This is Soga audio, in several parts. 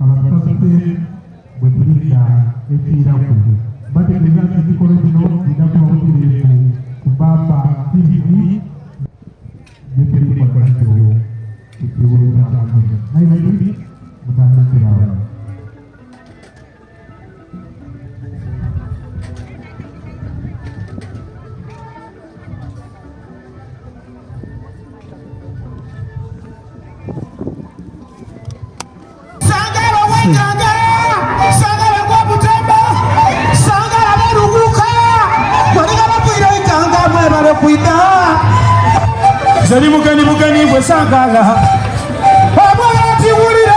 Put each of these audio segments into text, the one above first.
Abasabye bwe tulinda ekiiraku bategeeza nti emikolo gino gidha kuba butereevu ku Bbaabba TV gyetuli kola nakyo ekiwulo kya Kamunye. Nairobi mutandikire awo. Sangala wekangala, sangala gwa Butembo, sangala beruguka, balinga bagwira ikanga mwebale kwida. Nze mugeni mugeni gwe sangala, omwana ati wulira.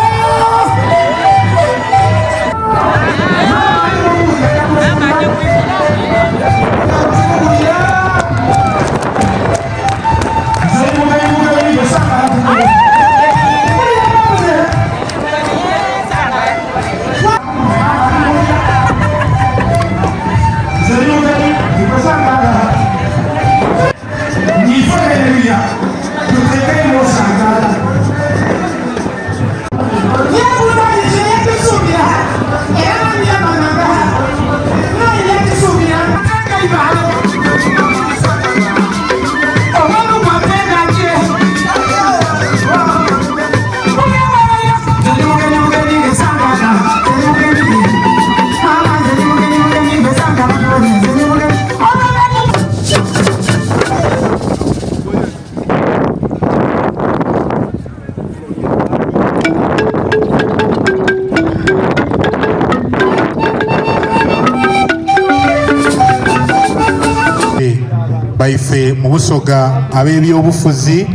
Baife mu Busoga ab'ebyobufuzi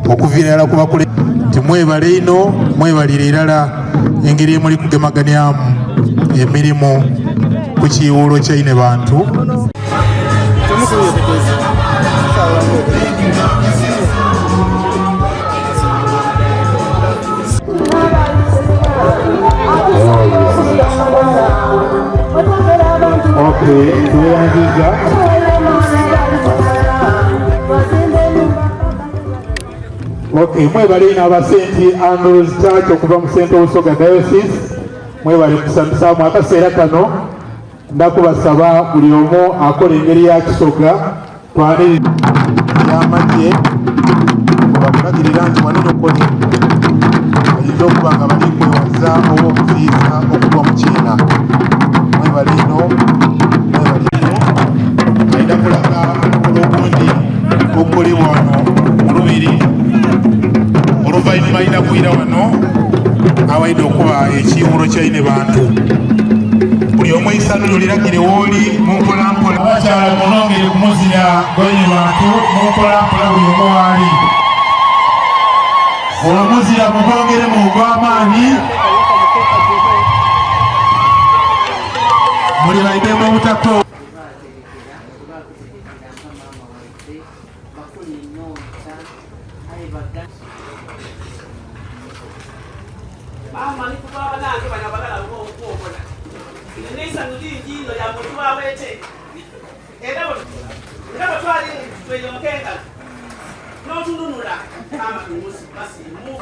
okuviira irala ku bakule nti mwebale inho, mwebalire irala engeri emuli kugemaganyamu emirimu ku kiiwulo kya Inhebantu. Busoga. Okay, mwebale ino aba St. Andrews Church okuva mu Central Busoga Diocese, mwebale kusanyusaamu akaseera kano. Ndakubasaba buli omu akola engeri ya Kisoga twaniriza y'amagye webakulagirira nti wanene okole bayinza okuba nga bali kwewaza oba okuziyiza okugwa mu kiina. Mwebale ino, mwebale ino. Alina kulaga omukolo ogundi ogukolebwa wano mu Lubiri. Oluvannyuma alina kwira wano awaidde okuba ekiwulo kyaine bantu. Buli omu eisanhu liragire wooli mu mpolampola. Abakyala munongere ku muzira gwaine bantu mu mpolampola buli omu waali. Omuzira mugwongeremu ogw'amaanyi. Muli baidembe obutako. Maama ni kuba abanange bano abaghala b'okwobona. Ino n'eisanhu lingi inho lya muntu wa bwete. Era bwe era bwe twali tweyonka engalo n'otununula, maama tuli basiimu.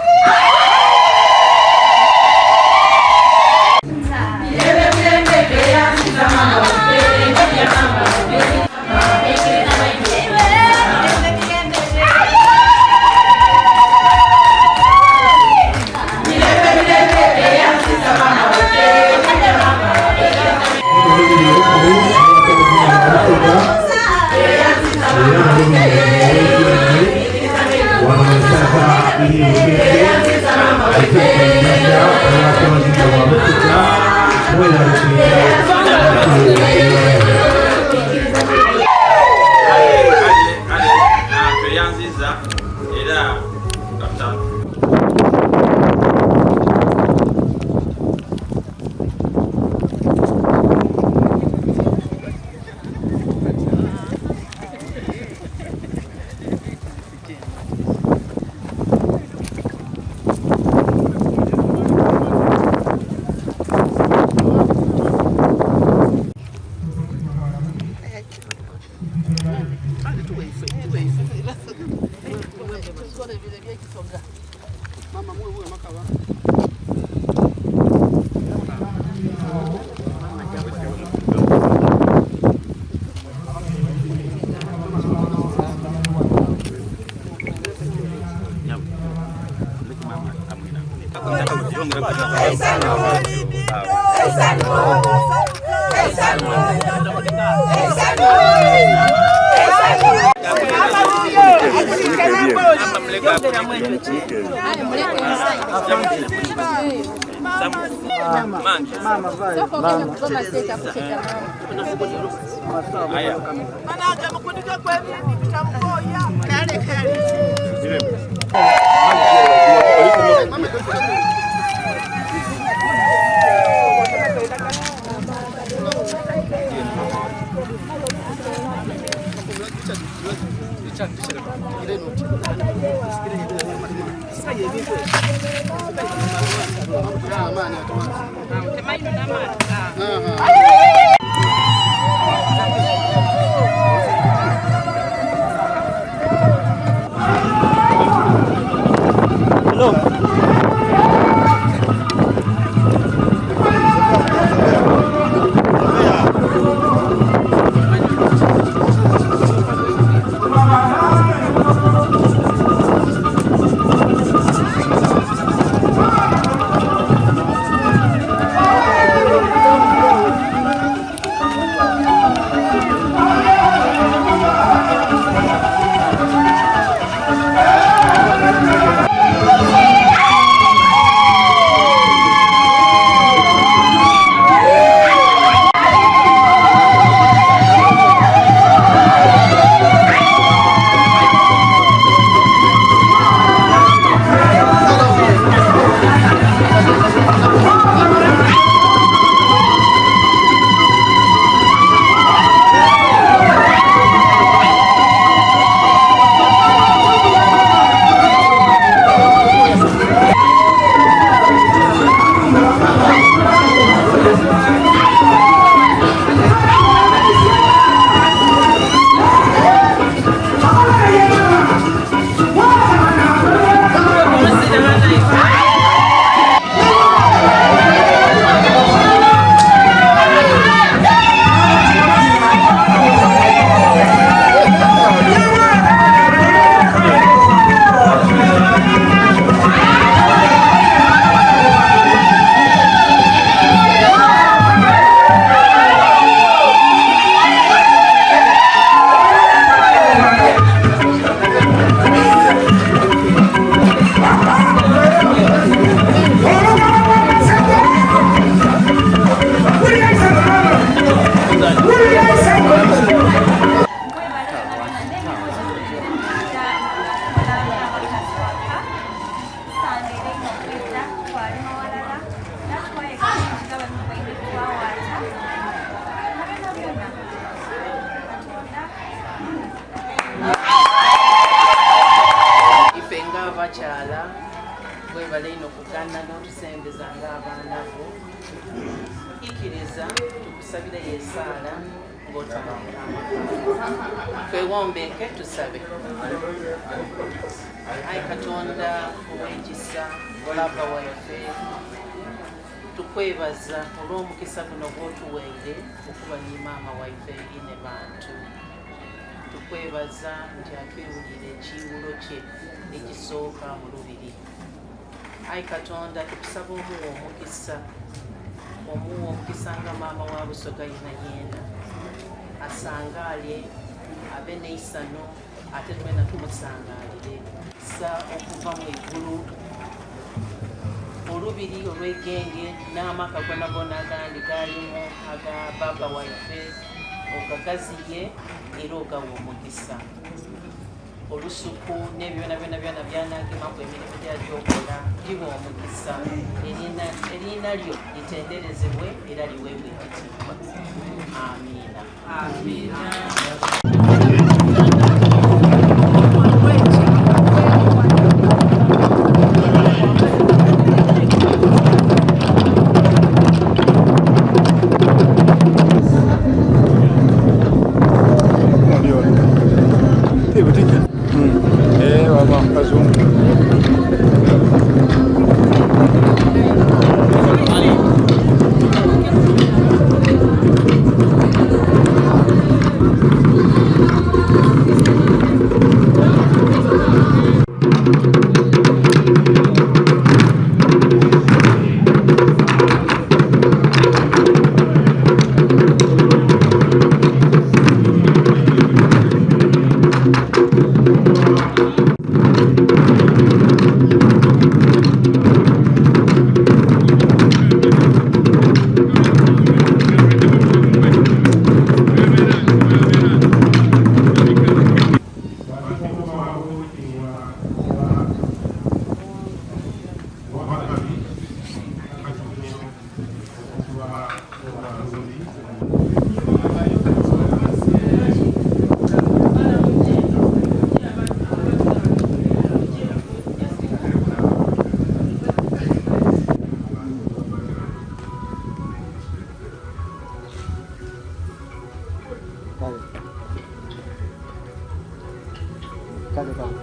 Tweyanziza era Ife ng'abakyala webale inho kugana n'otusembeza ng'abaana bo. Ikiriza tukusabireyo esaala ng'otandika amaka. Twewombeeke tusabe. Ayi Katonda ow'ekisa, Bbaabba waife, tukwebaza olw'omukisa guno gw'otuweire okuba ni maama waife Inhebantu. Tukwebaza nti atwiwuliire ekiiwulo kye ekisooka mu lubiri. Ayi Katonda tukusaba omuwe omukisa, omuwe omukisa nga maama wa Busoga yenayena, asangaale, abe n'eisanhu ate twena tumusangaalire. Sa okuva mu igulu olubiri olw'eigenge n'amaka gonagona agandi galimu aga baba waife ogagaziye era ogawe omukisa. Olusuku n'ebyo byonabyona byona by'anaagemaku emirimo gy'aja okola, gighe omukisa. Eriina lyo litenderezebwe era liweebwe ekitiibwa. Amiina. Kale kale.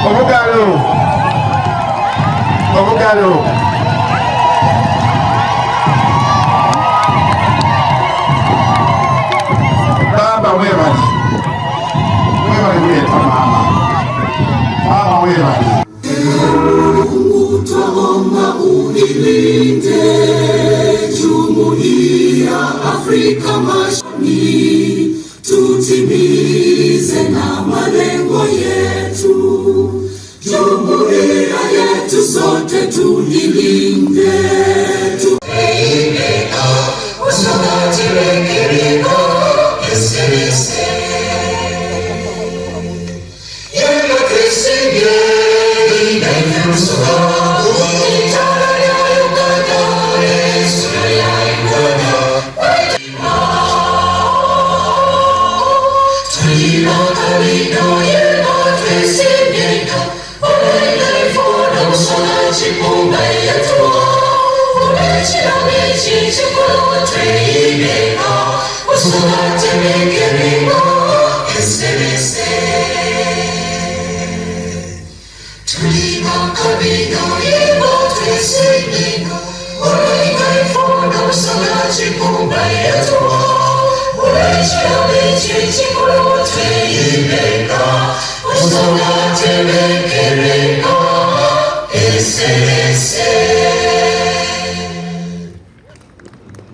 Obugalo obugalo baba webale webale kuleeta maama maama webale. Mungu twaomba uilinde Jumuiya Afrika Mashariki, tutimize na malengo yetu. Jumuiya yetu sote tuilinde.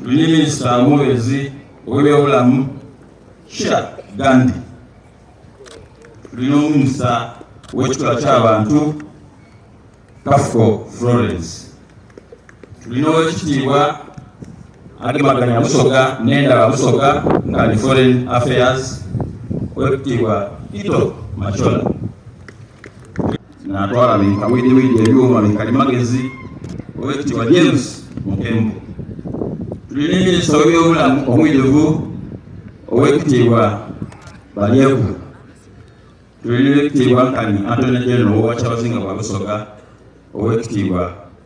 Tulina minisita omubeezi ow'ebyobulamu Sheila Gandhi. Tulina omuminisita ow'ekikula ky'abantu Kafuko Florence. Tulina ow'ekitiibwa agemaganya Busoga n'endaba Busoga nga ni Foreign Affairs ow'ekitiibwa Tito Machola. Natwala bikawidhiwidhi ebyuma bikalimagezi ow'ekitiibwa James Mukembo. Tulina minisita ow'ebyobulamu omwidhuvu ow'ekitiibwa Balyeku. Tulina ow'ekitiibwa Nkani Attorney General ow'Obwakyabazinga bwa Busoga ow'ekitiibwa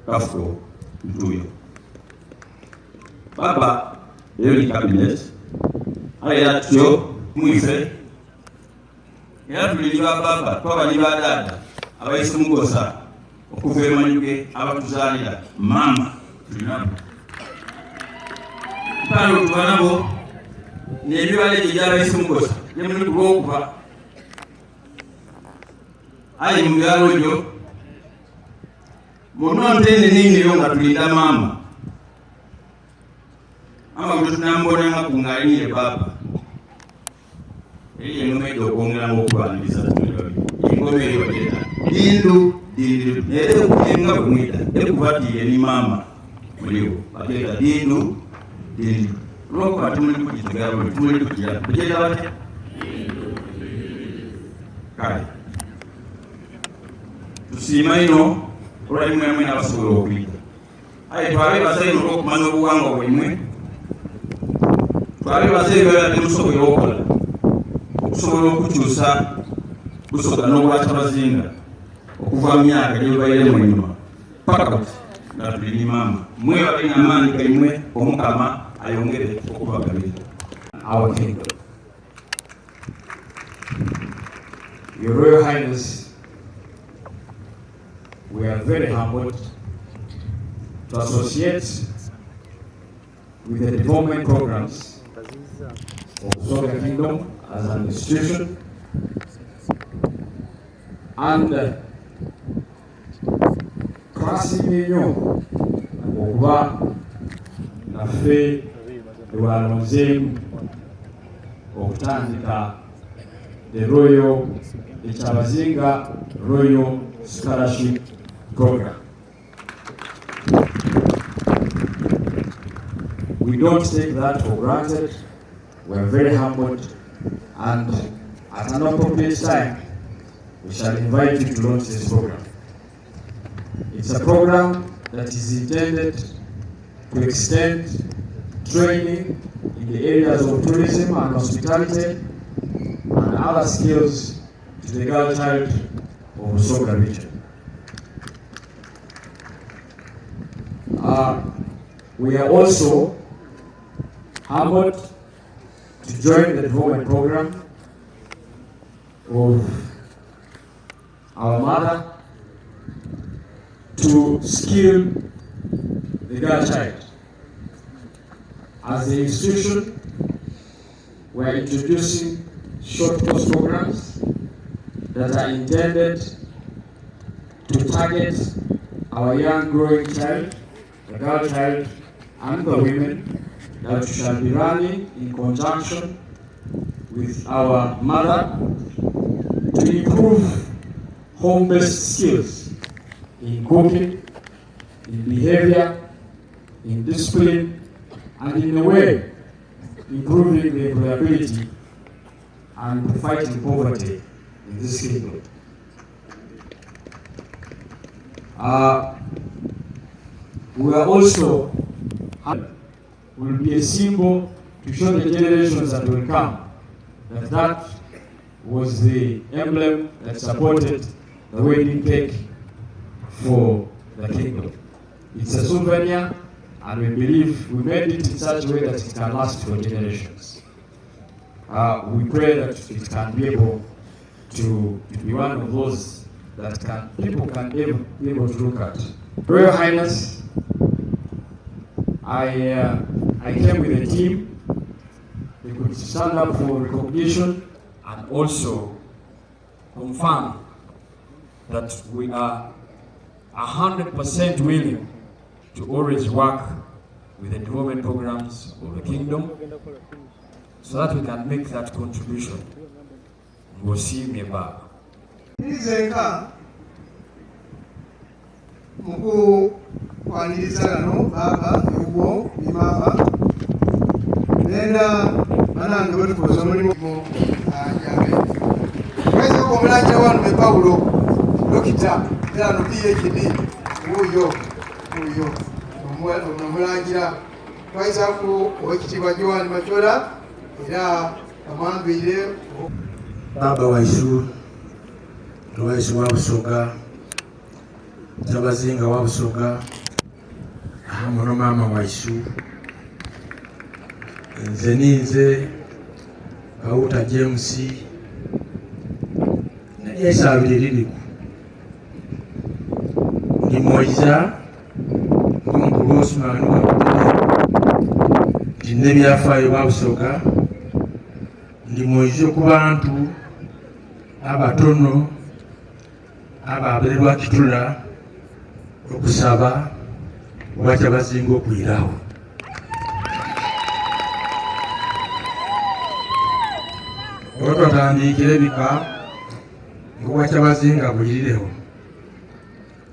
Kafuko Ntuyo. Baba eyo ni cabinet aye era tutyo mwife era tuli ni ba baba twaba ni ba dada abaise mugosa okuva emanyuge abatuzaalira mama tulinabo mpano tuba nabo n'ebibala egyo gyabaise mugosa gyemuli kulwokuba aye mu byalo gyo muno ntende nindiyo nga tulinda maama mama gwe tunambonangaku ng'alinire baba Eriyo engoma edda okwongeranga okubaniriza tuli babiri. Engoma eyo bagyeta dindu dindu era ekuyenga bwe mwida ekubatiire ni maama muliwo bagyeta dindu dindu olwokuba tumuli kugitegera buli tumuli kugira kugyeta batya kale tusiima ino olwaimwe mwena abasobola okwida Aye twabebaza inho olw'okumanya obughangwa bwaimwe, twabebaza ebyo byona bye musoboire okola okusobola okukyusa Busoga n'Obwakyabazinga okuva mu myaka gyebubairemu einhuma paka buti nga tuli ni maama. Mwebale inho amaani gaimwe Omukama ayongere okubagabirira. Our kingdom. Your Royal Highness, we are very humbled to associate with the development programs of Busoga Kingdom as an institution and twasiimye nnyo okuba naffe lwalonzeemu okutandika the Royal the Kyabazinga Royal Scholarship Program. We don't take that for granted. We are very humbled and at an appropriate time, we shall invite you to launch this program. It's a program that is intended to extend training in the areas of tourism and hospitality and other skills to the girl child of Busoga region. We are also humbled to join the development program of our mother to skill the girl child. As the institution, we are introducing short course programs that are intended to target our young growing child, the girl child, and the women that shall be running in conjunction with our mother to improve home-based skills in cooking, in behavior, in discipline, and in a way, improving the employability and fighting poverty in this kingdom. We are also will be a symbol to show the generations that will come that that was the emblem that supported the wedding cake for the kingdom. It's a souvenir, and we believe we made it in such a way that it can last for generations. We pray that it can be able to be one of those that people can be able to look at. Royal Highness, I came with a team. They could could stand up for recognition and also confirm that we are 100% willing to always work with the development programs of the kingdom so that we can make that contribution. Ng'osiimye baaba. Nzenka mukukwaniriza ghano baaba ewuwo ni maama nenda banange bwetukoze omulimu gyabwe. Twezeku omulangira wano be Paulo Dokita era no PhD wuuyo wuuyo omulangira. Twaizaku owekitiibwa Joan Machora era bamwandwire. Baba waisu Lwaisu wa Busoga, Kyabazinga wa Busoga, muno maama waisu. Nze ninze Kawuta James esaabire liriku ndi moiza ng'omukulu Osman Wakutene nti n'ebyafaayo bwa Busoga ndi moiza ku bantu abatono ababererwa kitula okusaba oba kyabazinga okwirawo. Olwo twatandikira ebika ng'obwa kyabazinga buyirireho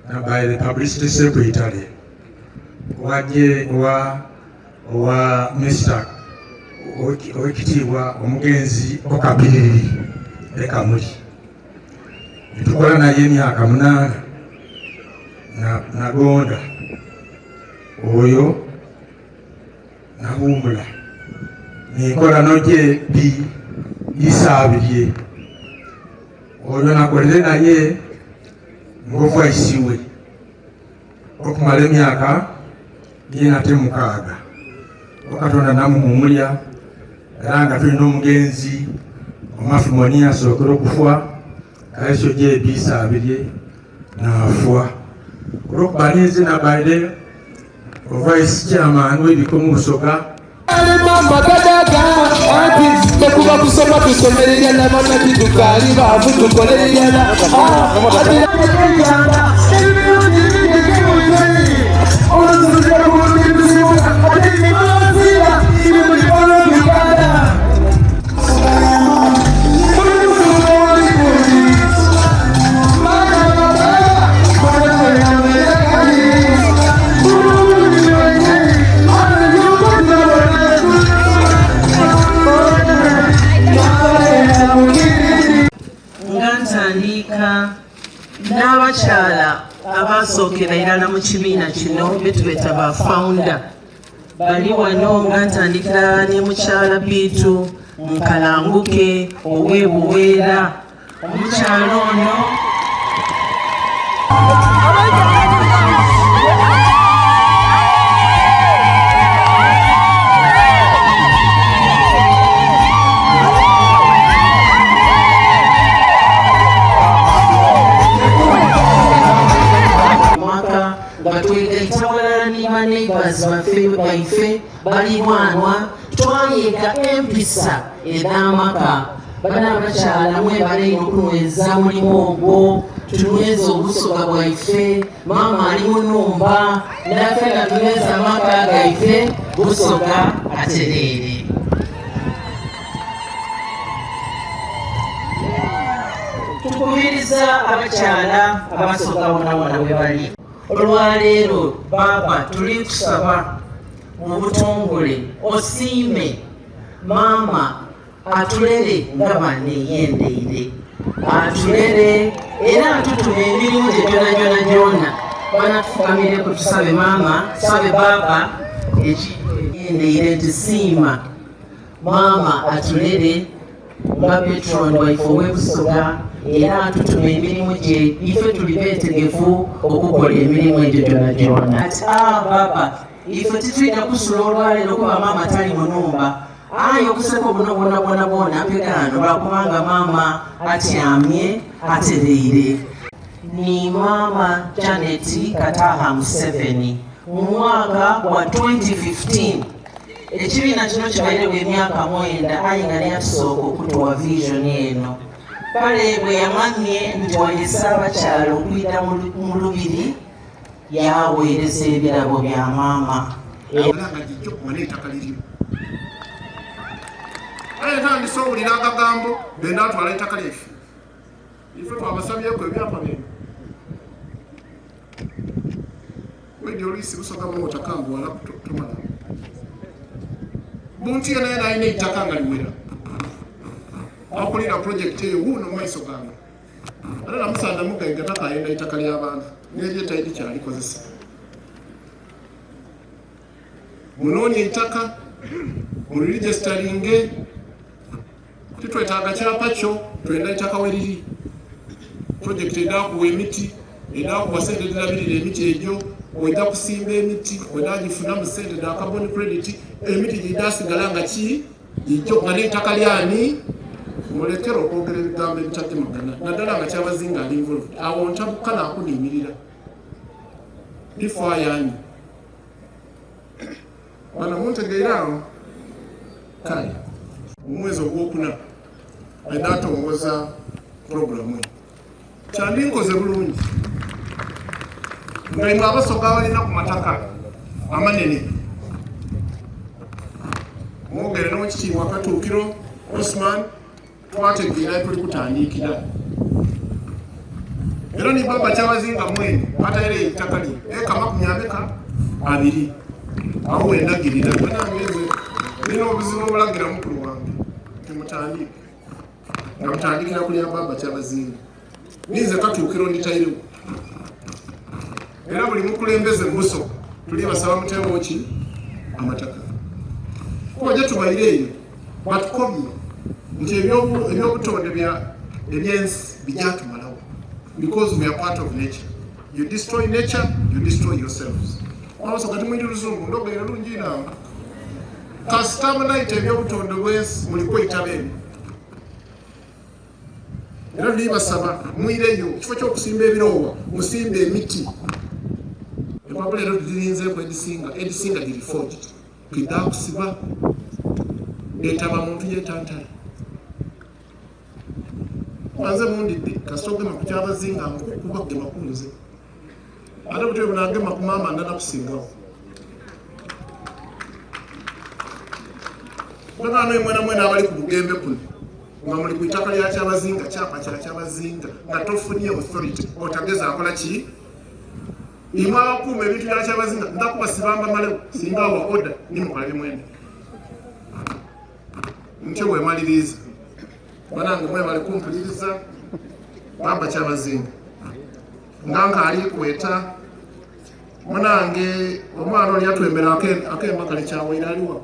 na by the publicity secretary owa J owa owa Mr. Owekitiibwa omugenzi Okabiriri Ekamuli netukola naye emyaka 8 nagonda oyo nahuumula ninkola noje bi Isaabirye oyo nakolere naye ng'ovaisiwe okumala emyaka gyenate 6 Okatonda namuhumulya era nga tulina omugenzi omafumoni asookera okufa kaisyo JB Saabirye naafwa olwokuba ninze nabaire vice chairman w'ebiko mu Busoga. Mama gadaga anti tekuba kusoma tusomerera nabana titukali bavu tukolerera. Nga ntandika n'abakyala abasookera irala mu kibiina kino betubeta ba founder bali wano, nga ntandikira ne mukyala Biitu Nkalanguke ow'Ebuweera. Omukyala ono mwaka nga twegaita walala ni ba neighbors baffe baife balirwanwa twayega empisa ed'amaka. Bana abakyala mwebale okunyweza mulimu ogwo, tunyweze obusoga bwaife. Maama ali mu nnumba naffe nga tunyweza amaka gaife, Busoga atereere. Tukubiriza abakyala abasoga wonawona we bali olwaleero. Baaba tuli kusaba mu butongole osiime maama atulere nga baneyendeire, atulere era atutuma emirimu gye gyona gyona gyona. Bana tufukamireku tusabe maama, tusabe baaba ekiyendeire nti siima maama atulere nga patron waife ow'Ebusoga era atutuma emirimu gye, ife tuli beetegefu okukola emirimu egyo gyona gyona. Ati baba ife titwidda kusula olwaleero kuba maama tali mu numba, aye okuseka obuno bwona bwona bwona mpegaano lwakubanga maama atyamye atereire. Ni maama Janet Kataha Museveni mu mwaka gwa 2015. Ekibiina kino kibairegho emyaka mwenda aye nga n'eyatusooka okutuwa vision eno. Kale bwe yamamye nti waire Ssaabakyala okwidha mu Lubiri, yaaweereza ebirabo bya maama. Era nga gigyo nga n'eitaka liryo. Aye ntandise owulira agagambo benda atwala eitaka lyaife. Ife twabasabyeku ebyapa byaife. Wedi oluisi Busoga mu otakambuwala tomala. Muntu yena yena alina eitaka nga liwera. Akulira project eyo wuuno mu maiso gange. Era namusaadha mugaiga takayenda itaka ly'abantu n'eryetaidi kyalikozesa. Munoonye eitaka muliregisitaringe. Titwetaaga kyapa kyo, twenda itaka we liri. Projekiti edhakuwa emiti, edhakuwa sente edhirabirira emiti egyo, oidha kusimba emiti, onagifunamu sente dha carbon credit, emiti gidhasigala nga ki gigyo nga n'eitaka lyani. Mulekere okwogera ebigambo ebitagemagana naddala nga Kyabazinga ali involved. Awo ntabuka nakuniimirira. Ndifa yanyu. Bano muntegeire awo? Kale mu mwezi ogwokuna enatongoza pulogulaamu eno. Kyandinkoze bulungi nga imwe Abasoga abalina ku mataka amanene mwogere n'Owekitiibwa Katuukiro Osman. Twategeera tuli kutandiikira era ni baba Kyabazinga mwene ataire eitaka lye eka makumi ameka abiri awo wendagirira. Banange nze nina obuzibu obulagira mukulu wange timutandike nga mutandikira kulya baba Kyabazinga. Ninze Katuukiro nditairewo era buli mukulembeze mubusoga tuli basaba muteewo ki amataka kuba gye tubaire eyo batukobye nti ebyobutonde ebyensi bijatumalawo because we are part of nature. You destroy nature, you destroy yourselves. Abasoga timwiri luzungu ndogeire lungi nawe kasita munaita ebyobutonde bwensi muliko itaba ebyo. Era ndibasaba mwireyo ekifo ky'okusimba ebiroowa musimbe emiti. Empapula era tuzirinzeeku edisinga edisinga dhiri forged. Twidha kusiba etaba muntu yetantale. Kuba nze mundidde kasita ogema ku Kyabazinga nkukuba kugema ku nze. Ate butyo bunagema ku maama ndana kusingawo. Ndagaano mwena mwena abali ku bugembe kuno nga muli ku itaka lya Kyabazinga, kyapa kya Kyabazinga nga tofunye authority otageza akola ki? Imwe abakuuma ebintu bya Kyabazinga ndakuba sibamba malewo singa awa order nimukola bimwenda. Ntyo bwemaliriza. Banange mwebale kumpuliriza. Baba Kyabazinga nga nkaali kweta munange omwana oli yatwembera akemba kale kyawaire aliwa.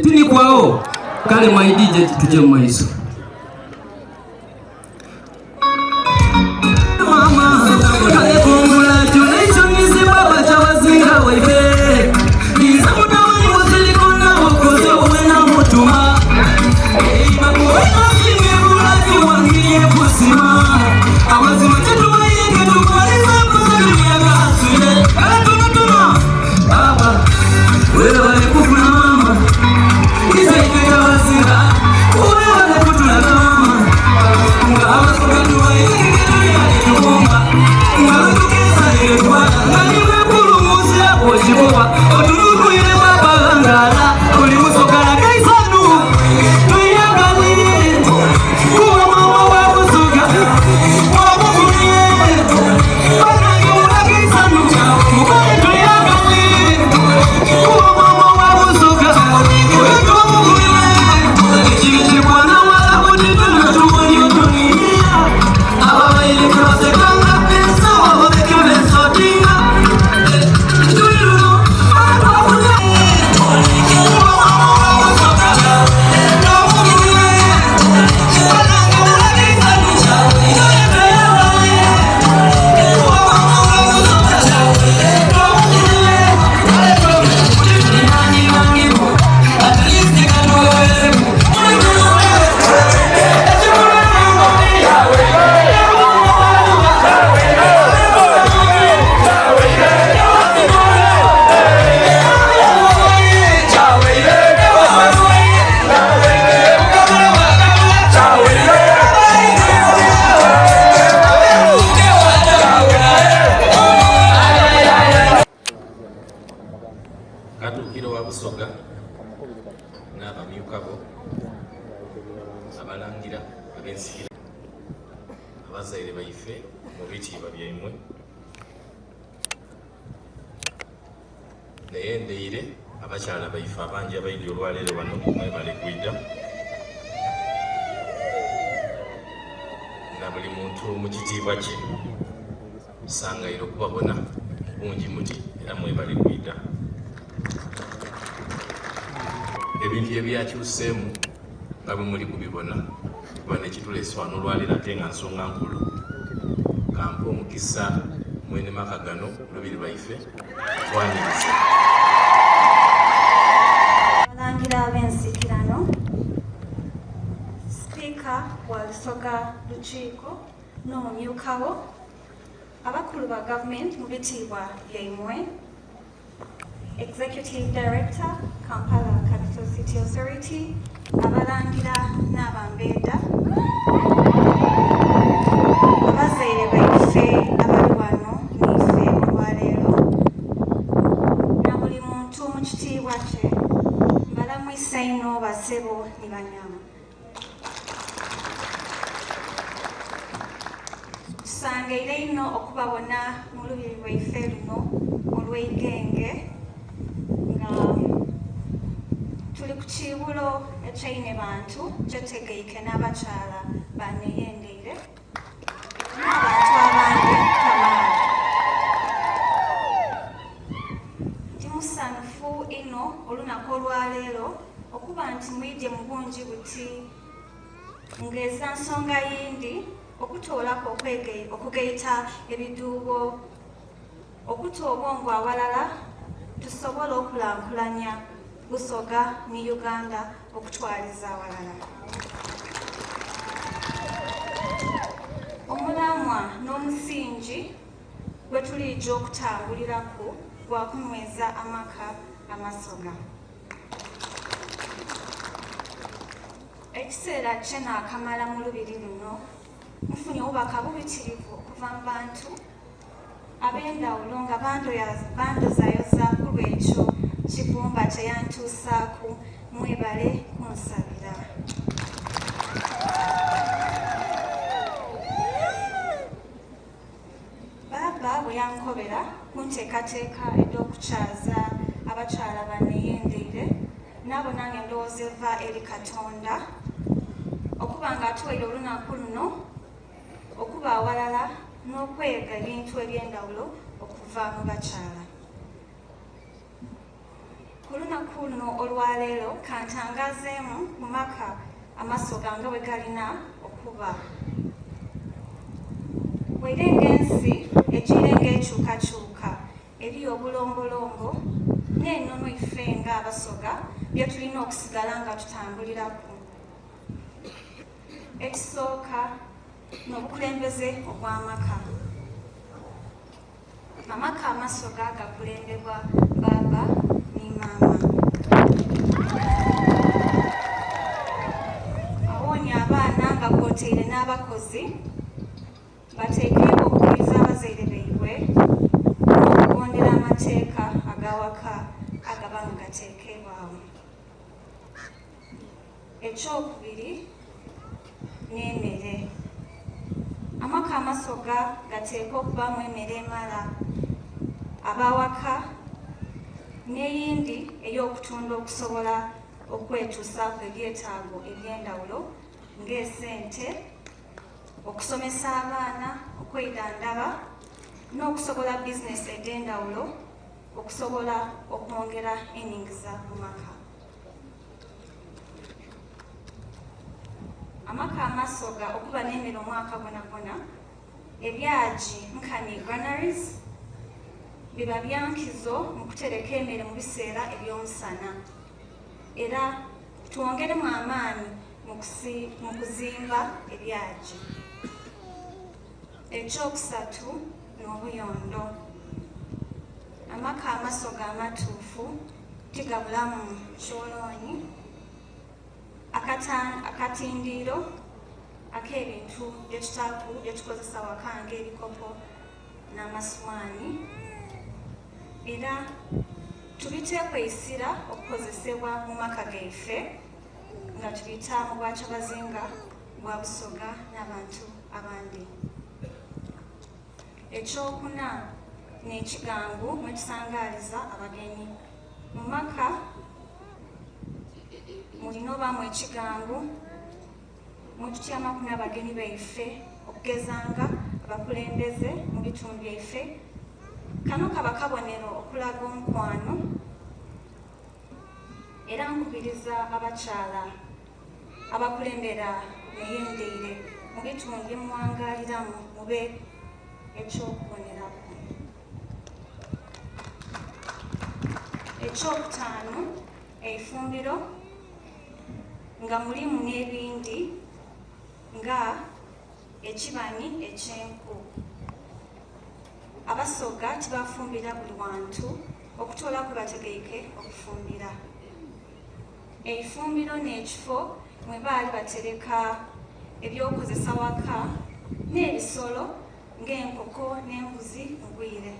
Tuli kwao kale my DJ tuje mu maiso. Mama, kale congratulations baba Kyabazinga waife. Niza mutabani wasilikona wokoze wena mutuma. Amazima tetubayenge tukaliza kuzaliya kale tunatuma. Baba, wewe wale kufuna mama. Iza ikeka wazinga. Wewe wale kutula mama. Nga abasoga tubayenge tuliya Nga lutukeza yetwa. Nga niwe kulumuzi oshikowa. Otulukwire baba ngala. Uli musokala kaisanu. Tuyagalire. Kuba mama wa kusoga. Abalangira ab'ensikirano, abazaire baife mu bitiibwa byaimwe, Neyendeire abakyala baife abangi abaidye olwaleero wano, mwebale kwidha. Na buli muntu mu kitiibwa kye, nsangaire okubabona mu bungi muti era mwebale kwidha. Ebintu ebyakyuseemu nga bwe muli kubibona kuba n'ekituleese wano olwaleero ate nga nsonga nkulu, kampe omukisa mwene maka gano Lubiri lwaife twaniriza. Abalangira ab'ensikirano, Sipiika wa Lusoga Lukiiko n'omumyuka wo, abakulu ba gavumenti mu bitiibwa byaimwe, Executive Director, Kampala Capital City Authority, abalangira n'abambeda, abazaire baife abali wano n'ife olwaleero, na buli muntu mu kitiibwa kye, mbalamwisa inho basebo ni banyabo. Tusangaire inho okubabona mu lubiri lwaife luno olw'Igenge nga tuli ku kiiwulo ekya Inhebantu kyetutegeike n'abakyala ba Neyendeire n'abantu abandi kamaala. Ndi musanhufu inho olunaku olwaleero okuba nti mwidhye mu bungi buti ng'eza nsonga yindi okutoolaku okugaita ebidhuubo, okuta obwongo awalala tusobole okulankulania Busoga ni Uganda okutwaliza awalala. Omulamwa n'omusingi gwe tuliija okutambuliraku gwa kunyweza amaka Amasoga. Ekiseera kye naakamala mu lubiri luno, nfunye obubaka bubitirivu okuva mu bantu ab'endhawulo nga bandozayoza ku lw'ekyo Kibumba kye yantuusaaku. Mwebale kunsabira. Bbaabba bwe yankobera ku nteekateeka edh'okukyaza abakyala baneyendeire, naabona nga endowooza eva eri Katonda okuba nga atuwaire olunaku luno okuba awalala n'okwega ebintu eby'endhawulo okuva mu bakyala. Ku lunaku luno olwaleero kantangaazeemu ku maka Amasoga nga bwe galina okuba. Waire ng'ensi ejiire ng'ekyukakyuka, eriyo obulombolombo n'enono ife ng'Abasoga bye tulina okusigala nga tutambuliraku. Ekisooka n'obukulembeze obw'amaka. Amaka Amasoga gakulembebwa Bbaabba ni Maama. Awonia abaana nga kwotaire n'abakozi bateekeibwa okuwuliriza abazaire baibwe n'okugondera amateeka ag'awaka agaba nga gateekeibwagho. Ekyokubiri, n'emere. Amaka Amasoga gateekwa okubaamu emere emala ab'awaka n'eyindi ey'okutunda okusobola okwetuusaaku ebyetaago eby'endhawulo ng'esente, okusomesa abaana, okwidhandhaba n'okusobola bizinesi edh'endhawulo okusobola okwongera eningiza mu maka. Amaka Amasoga okuba n'emere omwaka gwonagwona, ebyagi nkani granaries biba bya nkizo mu kutereka emere mu biseera eby'omusana. Era twongeremu amaani mu kuzimba ebyagi. Ekyokusatu n'obuyondo. Amaka Amasoga amatuufu tigabulamu kyolooni, akatindiiro ak'ebintu bye tutaaku bye tukozesa waka ng'ebikopo n'amasuwaani era tubiteeku eisira okukozesebwa mu maka gaife. nga tubita mu Bwakyabazinga bwa Busoga n'abantu abandi. Ekyokuna n'ekigangu mwetusangaaliza abagenyi. Mu maka mulina obaamu ekigangu mwetutyamaku n'abagenyi baife okugezanga abakulembeze mu bitundu byaife. Kano kaba kabonero okulaga omukwano era nkubiriza abakyala abakulembera neyendeire mu bitundu byemuwangaliramu mube ekyokuboneraku. Ekyokutaano, eifumbiro nga mulimu n'ebindi nga ekibanyi eky'enku. Abasoga tibafumbira buli wantu okutoolaku bategeike okufumbira. Eifumbiro n'ekifo mwe baali batereka eby'okozesa waka n'ebisolo ng'enkoko n'embuzi mu bwire.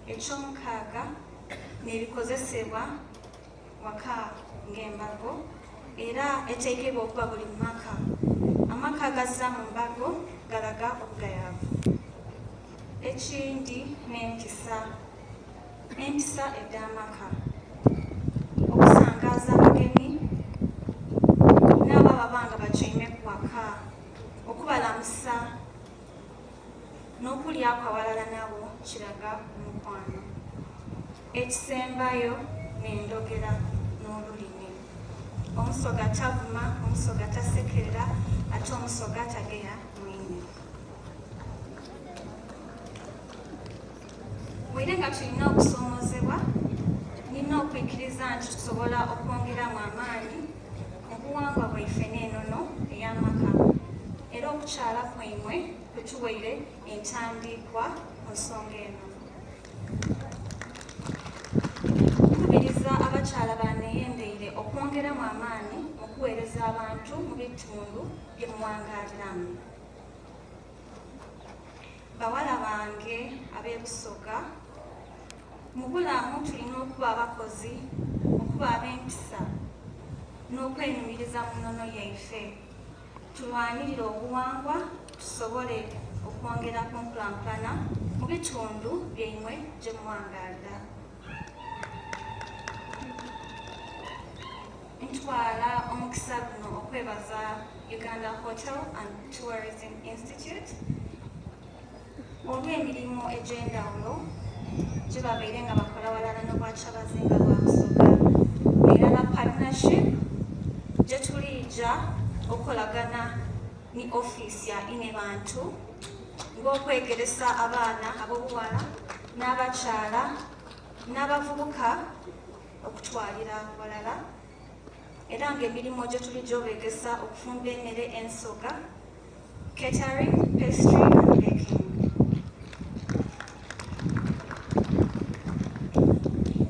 Ekyomukaaga n'ebikozesebwa waka ng'embago era eteekebwa okuba buli mu maka. Amaka agazira mu mbago galaga obugayaavu. Ekindi n'empisa, empisa edh'amaka, okusangaaza abagenyi n'abo ababa nga batyaime ku waka, okubalamusa n'okulyaku awalala nabo kiraga omukwano. Ekisembayo n'endhogera n'olulimi. Omusoga tavuma, omusoga tasekerera, ate omusoga tageya mwine. Waire nga tulina okusomozebwa, nina okwikiriza nti tusobola okwongeramu amaani mu buwangwa bwaife n'enono ey'amaka era okukyala kwaimwe kutuwaire entandiikwa ku nsonga eno. Nkubiriza abakyala baneyendeire okwongeramu amaani mu kuweereza abantu mu bitundu bye muwangaliramu. Bawala bange ab'e Busoga, mu bulamu tulina okuba abakozi, okuba ab'empisa n'okwenumiriza mu nnono yaife. Tulwanirire obuwangwa tusobole okwongera ku nkulankulana mu bitundu byaimwe gye muwangalira. Ntwala omukisa guno okwebaza Uganda Hotel and Tourism Institute olw'emirimu egy'endawulo gye babaire nga bakola walala n'Obwakyabazinga bwa Busoga era na partnership gye tuliija okukolagana ni ofiisi ya Inebantu ng'okwegeresa abaana ab'obuwala n'abakyala n'abavubuka okutwalira walala era ng'emirimu gye tulijja obegesa okufumba emmere ensoga, catering, pastry and baking.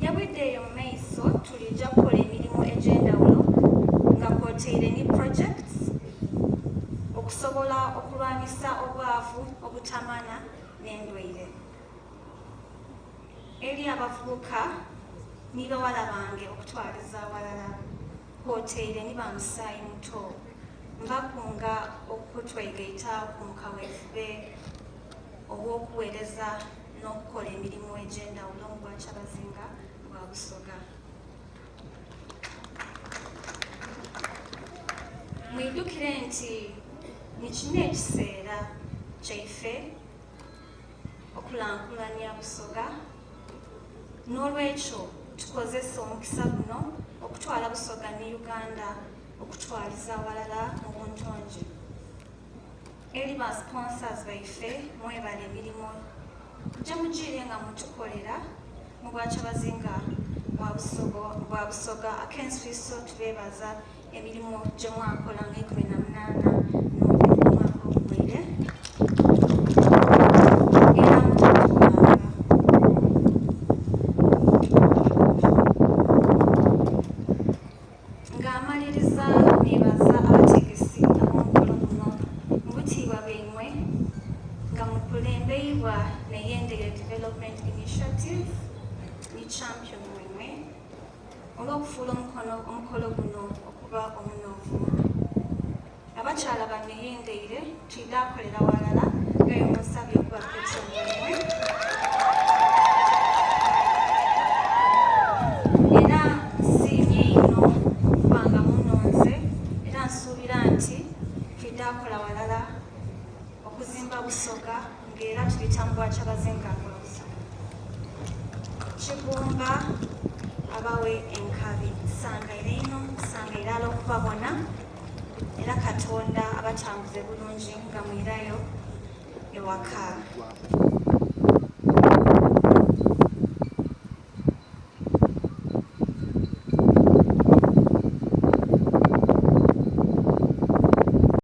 Yabwidde eyo mu maiso tulijja kukola emirimu egy'endawulo nga kwotaire ni projects okusobola okulwanisa obwavu, obutamana n'endwaire. Eri abavubuka ni bawala bange okutwaliza awalala kwotaire ni ba musaayi muto, mbakunga okutwegaitaaku mu kaweefube ow'okuweereza n'okukola emirimu egy'endawulo mu Bwakyabazinga bwa Busoga. Mwidhukire nti ni kino ekiseera kyaife okulankulania Busoga, n'olwekyo tukozese omukisa guno okutwala Busoga ni Uganda okutwaliza awalala mu buntonge. Eri ba sponsors baife mwebale emirimu gye mugiire nga mutukolera mu Bwakyabazinga bwa Busoga ak'enswiso tubeebaza emirimu gye mwakola nga 18 n'omwaka oguwaire era mutatuulanga. Ng'amaliriza neebaza abategesi ab'omukolo guno mu butiibwa bwaimwe nga mukulembeibwa Neyendere Development Initiative ni Champion waimwe olw'okufuula omukolo guno okuba. okuba omunovu. Abakyala baneyendeire twidha kolera walala nga munsabye okuba patron waimwe. Era nsiimye ino okuba nga munonze era nsuubira nti twidha kola walala okuzimba Busoga ng'era tubita mu bwakyabazinga bwa Busoga. Kigumba abawe enkabi. Nsangaire ino, nsangaire ala okubabona era Katonda abatambuze bulungi nga mwirayo ewaka.